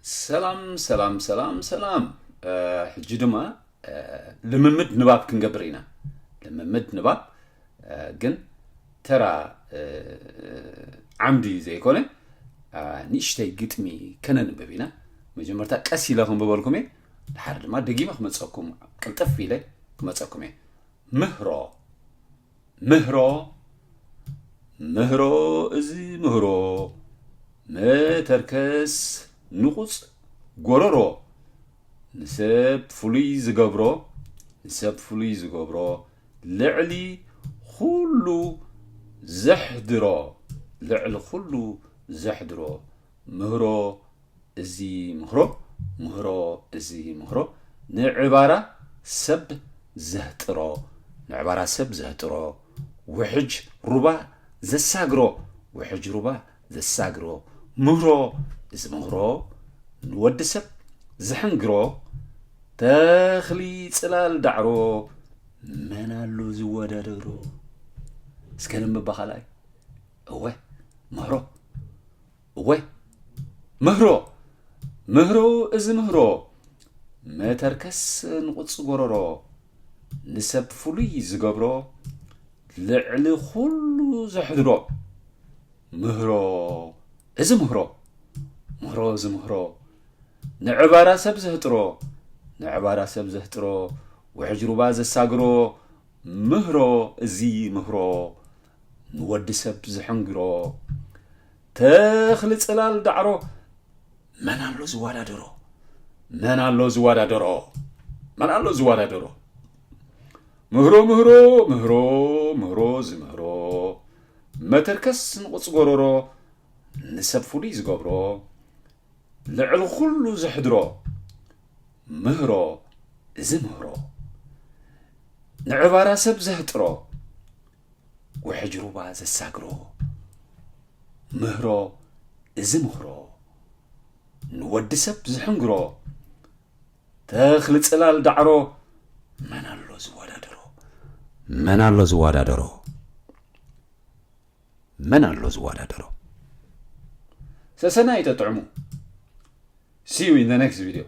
ሰላም ሰላም ሰላም ሰላም። ሕጂ ድማ ልምምድ ንባብ ክንገብር ኢና። ልምምድ ንባብ ግን ተራ ዓምዲ ዘይኮነ፣ ንእሽተይ ግጥሚ ከነንብብ ኢና። መጀመርታ ቀስ ኢለ ክንብበልኩም እየ፣ ድሓር ድማ ደጊመ ክመፀኩም፣ ቅልጥፍ ኢለ ክመፀኩም እየ። ምህሮ ምህሮ ምህሮ እዚ ምህሮ፣ መተርከስ ንቑጽ ጎረሮ፣ ንሰብ ፍሉይ ዝገብሮ፣ ንሰብ ፍሉይ ዝገብሮ፣ ልዕሊ ኹሉ ዘሕድሮ፣ ልዕሊ ኹሉ ዘሕድሮ ምህሮ እዚ ምህሮ፣ ምህሮ እዚ ምህሮ፣ ንዕባራ ሰብ ዘህጥሮ፣ ንዕባራ ሰብ ዘህጥሮ፣ ውሕጅ ሩባ ዘሳግሮ፣ ውሕጅ ሩባ ዘሳግሮ ምህሮ እዚ ምህሮ፣ ንወዲ ሰብ ዘሕንግሮ፣ ተኽሊ ጽላል ዳዕሮ፣ መን ኣሎ ዝወዳደሮ? እስከ ነንብባ ካልኣይ። እወ፣ ምህሮ። እወ፣ ምህሮ፣ ምህሮ እዚ ምህሮ፣ መተርከስ ንቑጽ ጎረሮ፣ ንሰብ ፍሉይ ዝገብሮ፣ ልዕሊ ኹሉ ዘሕድሮ፣ ምህሮ እዚ ምህሮ፣ ምህሮ እዚ ምህሮ፣ ንዕባራ ሰብ ዘህጥሮ፣ ንዕባራ ሰብ ዘህጥሮ፣ ውሕጅ ሩባ ዘሳግሮ፣ ምህሮ እዚ ምህሮ፣ ንወዲ ሰብ ዝሕንግሮ፣ ተኽሊ ጽላል ዳዕሮ፣ መን ኣሎ ዝወዳደሮ? መን ኣሎ ዝወዳደሮ? መን ኣሎ ዝወዳደሮ? ምህሮ፣ ምህሮ፣ ምህሮ፣ ምህሮ ዝምህሮ፣ መተርከስ ንቑጽ ጎረሮ፣ ንሰብ ፍሉይ ዝገብሮ፣ ልዕሊ ኹሉ ዘሕድሮ፣ ምህሮ እዚ ምህሮ፣ ንዕባራ ሰብ ዘህጥሮ፣ ውሕጅ ሩባ ዘሳግሮ፣ ምህሮ እዚ ምህሮ፣ ንወዲ ሰብ ዝሕንግሮ፣ ተኽሊ ጽላል ዳዕሮ፣ መን ኣሎ ዝወዳደሮ? መን ኣሎ ዝወዳደሮ? መን ኣሎ ዝወዳደሮ? ሰሰና ይጠጥዕሙ። See you in the next video.